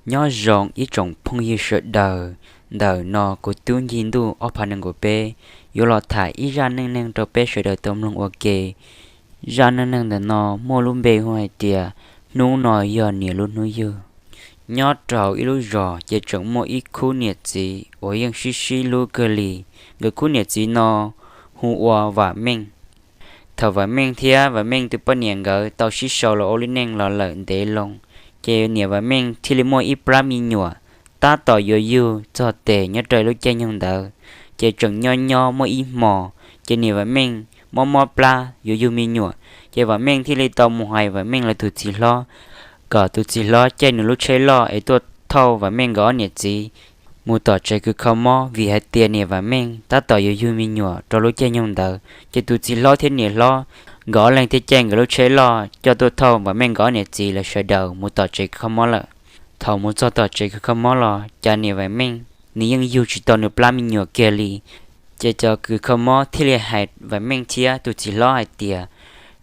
Nyob zoo ib tsoom phooj ywg sawv daws, ntawm no kuv Tub Ncig Ntuj ob phav nees nkaum peb yuav los tham ib zaj neej neeg rau peb sawv daws tau mloog ua ke. Zaj neej neeg ntawm no muaj lub npe hu hais tias hnub no yog niam lub hnub yug. Nyob rau ib lub zos ces tseem muaj ib khub niam txiv uas yeej sib sib hlub kawg li. Nkawd khub niam txiv no hu ua Vam Meej. Thaum Vam Meej thiab Vam Meej tus poj niam nkawd tau sib sau los ua lub neej los lawm ntev loo, ces niam Vam Meej thiaj li muaj ib plab me nyuam tab tom yuav yug txog tes nyob rau lub caij nyoog ntawd. Ces tseem nyob nyob muaj ib hmo, ces niam Vam Meej mob mob plab yuav yug me nyuam, ces Vam Meej thiaj li tau mus hais Vam Meej lawv tus txiv hlob kom tus txiv hlob caij nws lub tsheb loj es tuaj thauj Vam Meej nkawd ob niam txiv mus tom tsev kws kho mob, vim hais tias niam Vam Meej tab tom yuav yug me nyuam rau lub caij nyoog ntawd. Ces tus txiv hlob thiab niam hlob nkawd ob leeg thiaj caij nkawd lub tsheb loj coj tuaj thauj Vam Meej nkawd ob niam txiv lawv sawv daws mus tom tsev kho mob lawm. Thaum mus txog tom tsev kws kho mob los cas niam Vam Meej nws yeej yug tsis tau nws plab me nyuam kiag li. Ces cov kws kho mob thiaj li hais Vam Meej thiab tus txiv hlob hais tias,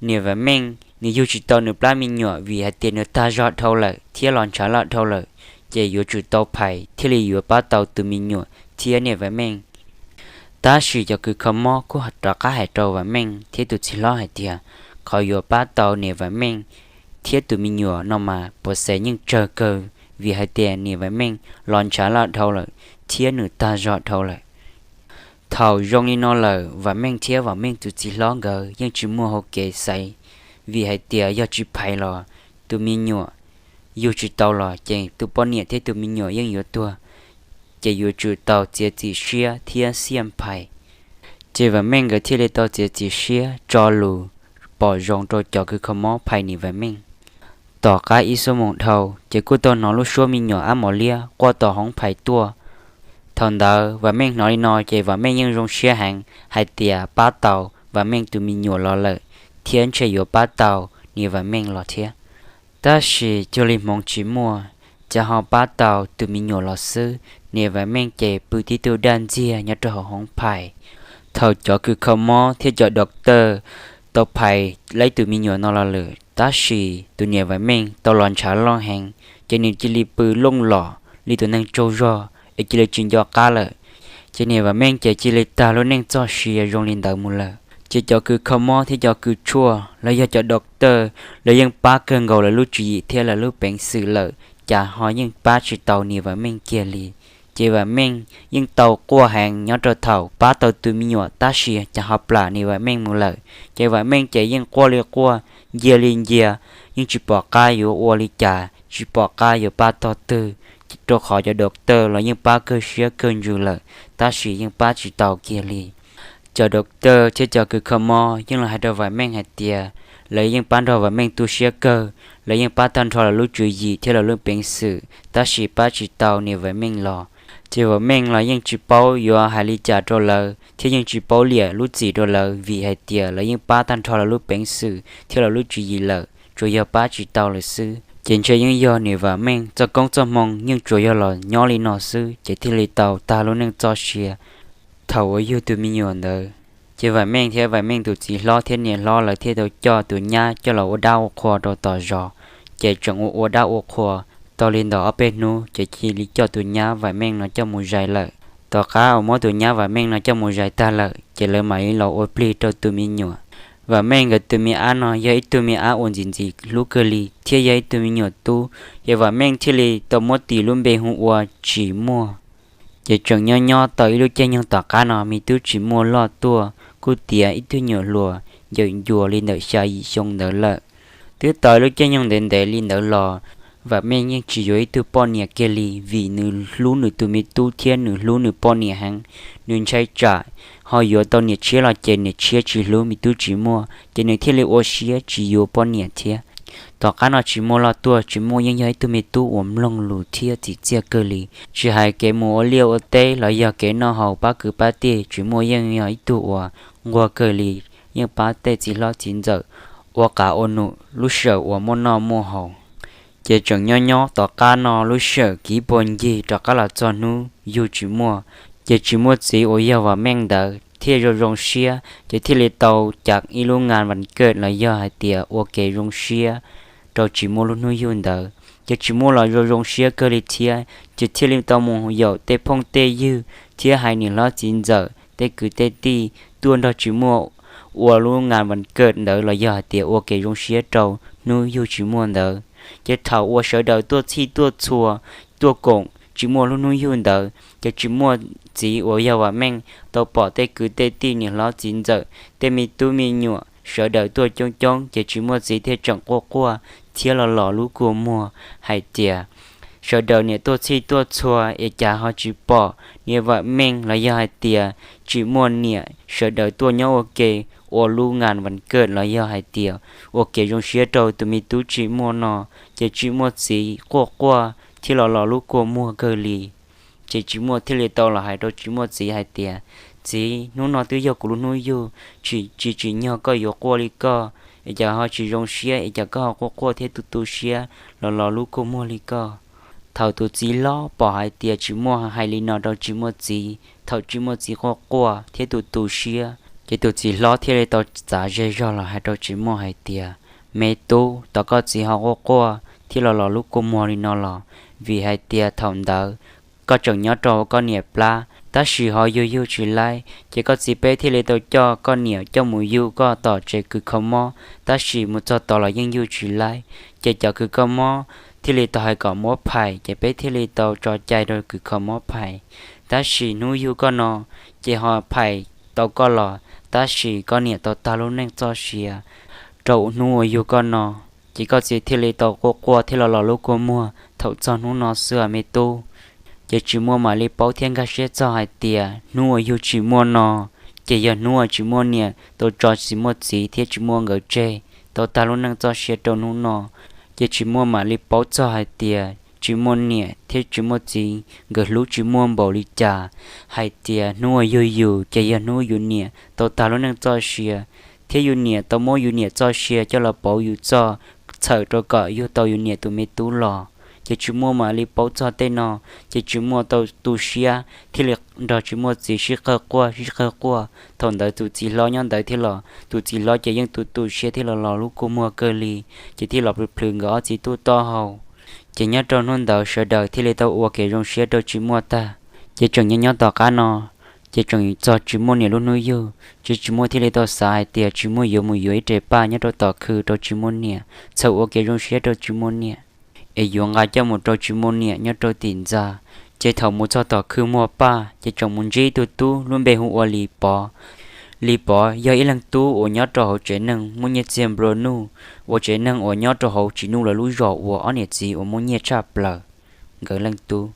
niam Vam Meej nws yug tsis tau nws plab me nyuam vim hais tias nws tag zog dhau lawm thiab los ntshav loj dhau lawm, ces yuav tsum tau phais thiaj li yuav pab tau tus me nyuam thiab niam Vam Meej. Tab sis cov kws kho mob kuj rov qab hais rau Vam Meej thiab tus txiv hlob hais tias, qhov yuav pab tau niam Vam Meej thiab tus me nyuam no mas puas xes yeej tsawg kawg, vim hais tias niam Vam Meej los ntshav loj dhau lawm thiab nws tag zog dhau lawm. Thaum zoo li no lawm, Vam Meej thiab Vam Meej tus txiv hlob nkawd yeej tsis muaj hau kev xaiv, vim hais tias yog tsis phais los tus me nyuam yug tsis tau los ces tus poj niam thiab tus me nyuam yeej yuav tuag, ces yuav tsum tau txiav txim siab thiab xiaj phais. Ces Vam Meej nkawd thiaj li tau txiav txim siab tso lus pom zoo rau cov kws kho mob phais niam Vam Meej. Tom qab ib xuab moos dhau, ces kuj tau hnov lub suab me nyuam ab mos liab quaj tom hoob phais tuaj. Thaum ntawd Vam Meej hnov li no ces Vam Meej yeej zoo siab heev hais tias pab tau Vam Meej tus me nyuam los lawm, thiab ntshe yuav pab tau niam Vam Meej los thiab. Tab sis cuag li hmoov tsis muaj, cas ho pab tau tus me nyuam los xwb, niam Vam Meej ces pw tib tug daj ntxiag nyob rau hauv hoob phais. Thaum cov kws kho mob thiab cov doctor tau phais laib tus me nyuam no los lawm, tab sis tus niam Vam Meej tau los ntshav loj heev, ces nws cia li pw looj los li tus neeg tsaug zog es cia li tsis nco qab lawm. Ces niam Vam Meej ces cia li tag lub neej txoj sia zoo li ntawd mus lawm. Ces cov kws kho mob thiab cov kws tshuaj los yog cov doctor, lawv yeej pab kawg nkaus lawv lub tswv yim thiab lawv lub peev xwm lawm, cas ho yeej pab tsis tau niam Vam Meej kiag li. Ces Vam Meej yeej tau quaj heev nyob rau thaum pab tau tus me nyuam tab sis cas ho plam niam Vam Meej mus lawm. Ces Vam Meej ces yeej quaj li quaj, ncia li ncia, yeej tsis pom qab yuav ua li cas, tsis pom qab yuav pab tog twg, rau qhov cov doctor los yeej pab kawg siab kawg ntsws lawm, tab sis yeej pab tsis tau kiag li. Cov doctor thiab cov kws kho mob yeej los hais rau Vam Meej hais tias, lawv yeej pab nrog Vam Meej tu siab kawg, lawv yeej pab tag nrho lawv lub tswv yim thiab lawv lub peev xwm, tab sis pab tsis tau niam Vam Meej los. Ces Vam Meej los yeej tsis paub yuav hais li cas rau lawv thiab yeej tsis paub liam lub txim rau lawv, vim hais tias lawv yeej pab tag nrho lawv lub peev xwm thiab lawv lub tswv yim lawm, tsuas yog pab tsis tau lawm xwb. Ces ntshe yeej yog niam Vam Meej txoj koob txoj hmoo yeej tsuas yog los nyob li no xwb, ces thiaj li tau tag lub neej txoj sia thaum uas yug tus me nyuam ntawd. Ces Vam Meej thiab Vam Meej tus txiv hlob thiab niam hlob lawv thiaj tau coj tus nyab coj los ua dab ua qhua rau tom zos. Ces tseem ua ua dab ua qhua tau li ntawm ob peb hnub, ces cia li coj tus nyab Vam Meej no coj mus zais lawm. Tom qab uas muab tus nyab Vam Meej no coj mus zais tag lawm, ces lawv mam li los ua plig rau tus me nyuam. Vam Meej nkawd tus me ab no yog ib tug me ab uas ntxim ntxim hlub kawg li thiab yog ib tug me nyuam tub, ces Vam Meej thiaj li tau muab tis lub npe hu ua Tsis Muaj. Ces tseem nyob nyob tau ib lub caij nyoog tom qab no, me tub Tsis Muaj loj tuaj kuj tiav ib tug nyuam hluas ncawm ncua li ntawm xya yim xyoo ntawd lawm. Twb tau ib lub caij nyoog ntev ntev li ntawd los, Vam Meej yeej tsis yuav ib tug poj niam kiag li, vim nws hlub nws tus me tub thiab nws hlub nws poj niam heev. Nws ntshai tsam ho yuav tau niam tshiab los ces niam tshiab tsis hlub me tub Tsis Muaj, ces nws thiaj li ua siab tsis yuav poj niam thiab. Tom qab no Tsis Muaj loj tuaj, Tsis Muaj yeej yog ib tug me tub uas mloog lus thiab txim txiaj kawg li. Tsis hais kev mus ua liaj ua teb los yog kev noj haus pab kwv pab tij, Tsis Muaj yeej yog ib tug uas nquag kawg li, yeej pab tej txiv hlob txiv ntxawm ua qav ua num lub sij hawm uas muaj noj muaj haus. Ces tseem nyob nyob tom qab no lub sij hawm kiv puag ncig rov qab los txog hnub yug Tsis Muaj, ces Tsis Muaj txiv uas yog Vam Meej ntawd thiaj zoo zoo siab, ces thiaj li tau cav ib lub ngas vas kawj los yog hais tias ua kev zoo siab rau Tsis Muaj lub hnub yug ntawd. Ces Tsis Muaj los zoo zoo siab kawg li thiab, ces thiaj li tau mus yaum tej phooj tej ywg thiab hais niam hlob txiv ntxawm tej kwv tej tij tuaj nrog Tsis Muaj ua lub ngas vas kawm ntawd los yog hais tias ua kev zoo siab rau hnub yug Tsis Muaj ntawd. Ces thaum uas sawv daws tuaj txhij tuaj txhua tuaj koom Tsis Muaj lub hnub yug ntawd, ces Tsis Muaj txiv uas yog Vam Meej tau pom tej kwv tej tij niam hlob txiv ntxawm tej me tub me nyuam sawv daws tuaj coob coob, ces Tsis Muaj txiv thiaj tseem quaj quaj thiab los los lub kua muag hais tias, sawv daws niam tuaj txhij tuaj txhua es cas ho tsis pom niam Vam Meej los yog hais tias Tsis Muaj niam sawv daws tuaj nyob ua ke ua lub ngas vas kawm los yog hais tias ua kev zoo siab rau tus me tub Tsis Muaj no. Ces Tsis Muaj txiv quaj quaj thiab los los lub kua muag kawg li. Ces Tsis Muaj thiaj li tau los hais rau Tsis Muaj txiv hais tias, txiv, hnub no twb yog kuv lub hnub yug, tsis tsis tsim nyog koj yuav quaj li koj, es cas ho tsis zoo siab es cas koj ho quaj quaj thiab tu tu siab los los lub kua muag li koj? Thaum tus txiv hlob pom hais tias Tsis Muaj hais li no rau Tsis Muaj txiv, thaum Tsis Muaj txiv quaj quaj thiab tu tu siab, ces tus txiv hlob thiaj li tau txav zej zog los hais rau Tsis Muaj hais tias, me tub, tos koj txiv ho quaj quaj thiab los los lub kua muag li no los vim hais tias thaum ntawd koj tseem nyob rau hauv koj niam plab, tab sis ho yug yug tsis laib, ces koj txiv peb thiaj li tau coj koj niam coj mus yug koj tom tsev kws kho mob, tab sis mus txog tod los yeej yug tsis laib. Ces cov kws kho mob thiaj li tau hais kom muab phais, ces peb thiaj li tau tso cai rau kws kho mob phais. Tab sis hnub yug koj no, ces ho phais tau koj los, tab sis koj niam tau tag lub neej txoj sia rau hnub uas yug koj no, ces koj txiv thiaj li tau quaj quaj thiab los los lub kua muag thaum txog hnub no xwb me tub. Ces Tsis Muaj mam li paub thiab nkag siab txog hais tias hnub uas yug Tsis Muaj no, ces yog hnub uas Tsis Muaj niam tau tso Tsis Muaj txiv thiab Tsis Muaj nkawd tseg tau tag lub neej txoj sia rau hnub no. Ces Tsis Muaj mam li paub txog hais tias Tsis Muaj niam thiab Tsis Muaj txiv nkawd hlub Tsis Muaj npaum li cas, hais tias hnub uas yug yus ces yog hnub yus niam tau tag lub neej txoj sia, thiab yus niam tau muab yus niam txoj sia coj los pauv yus txoj, txhawm rau kom yug tau yus niam tus me tub los. Ces Tsis Muaj mam li paub txog tej no, ces Tsis Muaj tau tu siab thiaj li nrog Tsis Muaj txiv sib qawg quaj sib qawg quaj. Thaum ntawd tus txiv hlob nyob ntawd thiab los tus txiv hlob ces yeej tu tu siab thiab los los lub kua muag kawg li, ces thiaj los plhws plhws nkawd ob txiv tub taub hau. Ces nyob rau hnub ntawd sawv daws thiaj li tau ua kev zoo siab rau Tsis Muaj tag. Ces tseem nyob nyob tom qab no, ces tseem txog Tsis Muaj niam lub hnub yug, ces Tsis Muaj thiaj li tau xav hais tias Tsis Muaj yuav mus yuav ib re paj nyob rau tom khw rau Tsis Muaj niam, txhawm ua kev zoo siab rau Tsis Muaj niam, es yuav nqa coj mus rau Tsis Muaj niam nyob rau tim ntxa. Ces thaum mus txog tom khw muag paj, ces tseem mus ntsib ib tug tub lub npe hu ua Lis Pov. Lis Pov yog ib leeg tub uas nyob rau hauv tsev neeg muaj nyiaj txiag nplua nuj, ua tsev neeg uas nyob rau hauv Tsis Nuj lawv lub zos uas ob niam txiv uas muaj nyiaj tshaj plaws nkawd leej tub.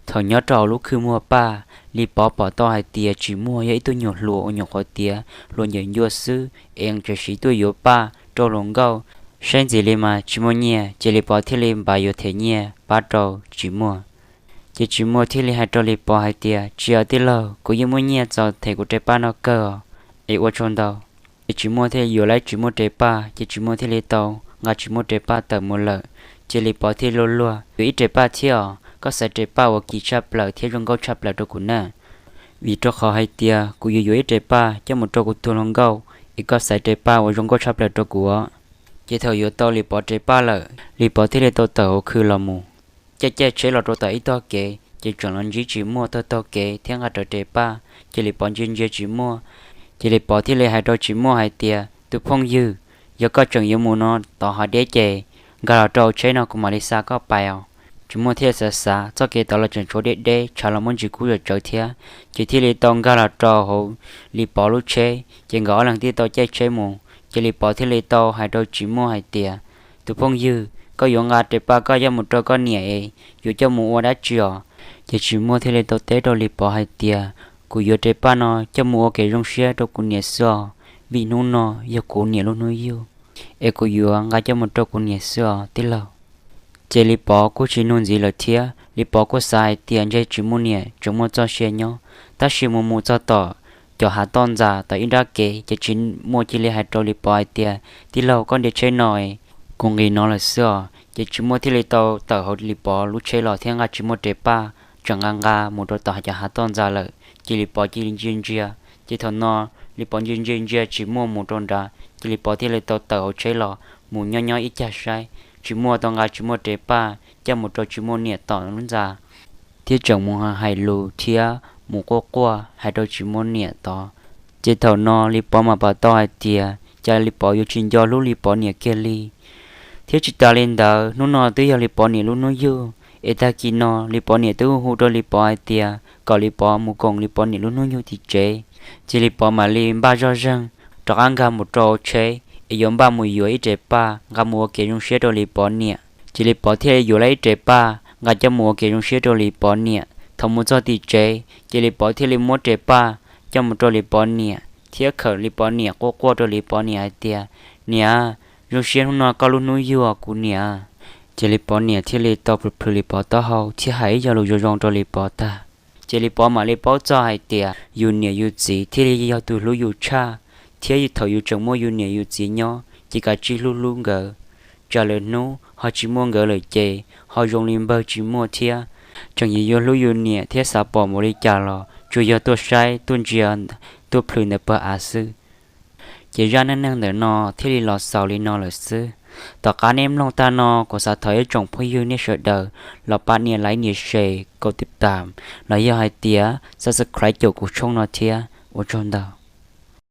Thaum nyob rau hauv lub khw muag paj, Lis Pov pom tau hais tias Tsis Muaj yog ib tug nyuam hluas uas nyuam qhuav tiav hluas ncaws ncua xwb, es tseem siv tuaj yuav paj rau hluas nkauj, saib ntxim li mas tsis muaj nyiaj, ces Lis Pov thiaj li npaj yuav them nyiaj pab rau Tsis Muaj. Ces Tsis Muaj thiaj li hais rau Lis Pov hais tias, tsis ua tij laug, kuv yeej muaj nyiaj txaus them kuv re paj no kawg os, es ua tsaug ntau. Ces Tsis Muaj thiaj yuav laib Tsis Muaj re paj, ces Tsis Muaj thiaj li tau nqa Tsis Muaj re paj tawm mus lawm. Ces Lis Pov thiaj luag luag, yuav ib re paj thiab os, koj xaiv re paj uas kim tshaj plaws thiab zoo nkauj tshaj plaws rau kuv na. Vim rau qhov hais tias kuv yuav yuav ib re paj coj mus rau kuv tus hluas nkauj, es koj xaiv re paj uas zoo nkauj tshaj plaws rau kuv os. Ces thaum yuav tau Lis Pov re paj lawm, Lis Pov thiaj li tau tawm hauv khw los mus, caij caij tsheb los rau tom ib tog kev, ces tseem los ntsib Tsis Muaj taug taug kev thiab nqa rawv re paj. Ces Lis Pov ntsia ntsia Tsis Muaj, ces Lis Pov thiaj li hais rau Tsis Muaj hais tias, tus phooj ywg, yog koj tseem yuav mus no tod hav deb ces nkag los rau tsheb no kuv mam li xa koj pais os. Tsis Muaj thiaj xav xav, txoj kev tod los tseem tshuav deb deb, tshav los muaj ntsis kub zam tsawv thiab, ces thiaj li tau nkag los rau hauv Lis Pov lub tsheb, ces nkawd ob leeg thiaj tau caij tsheb mus. Ces Lis Pov thiaj li tau hais rau Tsis Muaj hais tias, tus phooj ywg, koj yuav nqa re paj koj coj mus rau koj niam es yuav coj mus ua dab tsi os? Ces Tsis Muaj thiaj li tau teb rau Lis Pov hais tias, kuv yuav re paj no coj mus ua kev zoo siab rau kuv niam xwb os, vim hnub no yog kuv niam lub hnub yug, es kuv yuav nqa coj mus rau kuv niam xwb os tij laug. Ces Lis Pov kuj tsis nug ntxiv lawm thiab, Lis Pov kuj xav hais tias ntshe Tsis Muaj niam tseem muaj txoj sia nyob. Tab sis mus mus txog tom cov hav toj ntxas tom ib nrab kev, ces Tsis Muaj cia li hais rau Lis Pov hais tias, tij laug, koj nce tsheb no es kuv nqis no lawm xwb os. Ces Tsis Muaj thiaj li tau tawm hauv Lis Pov lub tsheb los thiab nqa Tsis Muaj re paj tseem nqa nqa mus rau tom cov hav toj ntxas lawm. Ces Lis Pov cia li ntsia ntsia, ces thaum no Lis Pov ntsia ntsia ntsia Tsis Muaj mus rau nrad, ces Lis Pov thiaj li tau tawm hauv tsheb los mus nyob nyob ib cag saib Tsis Muaj tau nqa Tsis Muaj re paj coj mus rau tsis muaj niam tom lub ntxa, thiab tseem mus hais lus thiab mus quaj quaj hais rau tsis muaj niam tod. Ces thaum no Lis Pov mam pom tau hais tias cas Lis Pov yuav tsis nco hlub Lis Pov niam kiag li. Thiab tsis tas li ntawd, hnub no twb yog Lis Pov niam lub hnub yug, es tag kis no Lis Pov niam twb hu hu rau Lis Pov hais tias kom Lis Pov mus koom Lis Pov niam lub hnub yug tim tsev. Ces Lis Pov mam li npaj zoj zeeg rov qab nkag mus rau tsheb es yuav npaj mus yuav ib rev paj nqa mus ua kev zoo siab rau Lis Pov niam. Ces Lis Pov thiaj li yuav lawm ib rev paj nqa coj mus ua kev zoo siab rau Lis Pov niam. Thaum mus txog tim tsev, ces Lis Pov thiaj li muab rev paj coj mus rau Lis Pov niam thiab khawm Lis Pov niam, quaj quaj rau Lis Pov niam hais tias, Niam, zoo siab hnub no koj lub hnub yug kuv niam. Ces Lis Pov niam thiaj li tau plhws plhws Lis Pov taub hau thiab hais ib co lus zoo zoo rau Lis Pov tag. Ces Lis Pov mam li paub txog hais tias yus niam yus txiv thiaj li yog tus hlub yus tshaj, thiab thaum yus tseem muaj yus niam yus txiv nyob ces kav tsij hlub hlub nkawd, tsam lwm hnub ho tsis muaj nkawd lawm ces ho zoo li npawg tsis muaj thiab. Tseem yuav hlub yus niam thiab xav pom npaum li cas los tsuas yog tuaj saib tuaj ntsia, tuaj plhws ntawm pawg av xwb. Ces zaj neej neeg ntawm no thiaj li los xaus li no lawm xwb. Tom qab nej mloog tag no kuv xav thov ib tsoom phooj ywg nej sawv daws los pab nias like, nias share, kaum tib tam los yog hais tias subscribe caum kuv tshooj no thiab. Ua tsaug ntau.